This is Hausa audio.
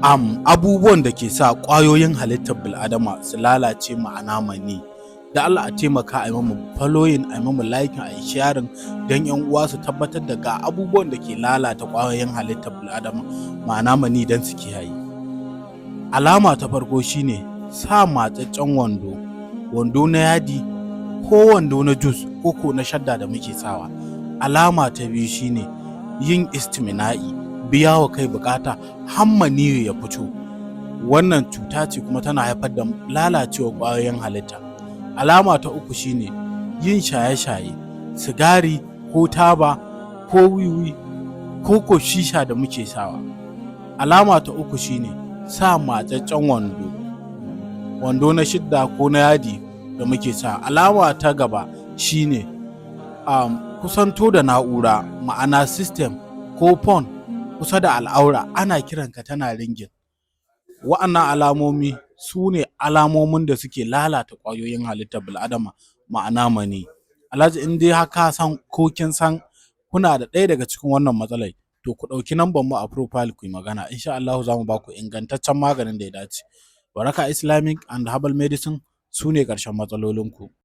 Abubuwan da ke sa ƙwayoyin halittar bil'adama su lalace, ma'ana maniyyi. Da Allah a taimaka a yi mamu following, a yi mamu liking, a yi sharing don yan uwa su tabbatar da ga abubuwan da ke lalata ƙwayoyin halittar bil'adama, ma'ana maniyyi, don su kiyaye. Alama ta farko shine sa matsaccen wando, wando na yadi ko wando na jeans ko na shadda da muke sawa. Alama ta biyu shine yin istimina'i, biya wa kai bukata har maniyyi ya fito. Wannan cuta ce kuma tana haifar da lalacewar ƙwayoyin halitta. Alama ta uku shine yin shaye-shaye, sigari ko taba ko wiwi ko shisha da muke sawa. Alama ta uku shine sa matsaccen wando, wando na shadda ko na yadi da muke sa. Alama ta gaba shine kusanto da na'ura, ma'ana system ko phone, kusa da al'aura ana kiranka tana ringing. Wa'annan alamomi su ne alamomin da suke lalata ƙwayoyin halittar bil'adama, ma'ana maniyyi. Alhaji, in dai har ka san ko kin san kuna da ɗaya daga cikin wannan matsalar, to ku ɗauki nambar mu a profile ku yi magana. Insha Allahu za mu ba ku ingantaccen maganin da ya dace. Waraka Islamic and Herbal Medicine su ne ƙarshen matsalolinku.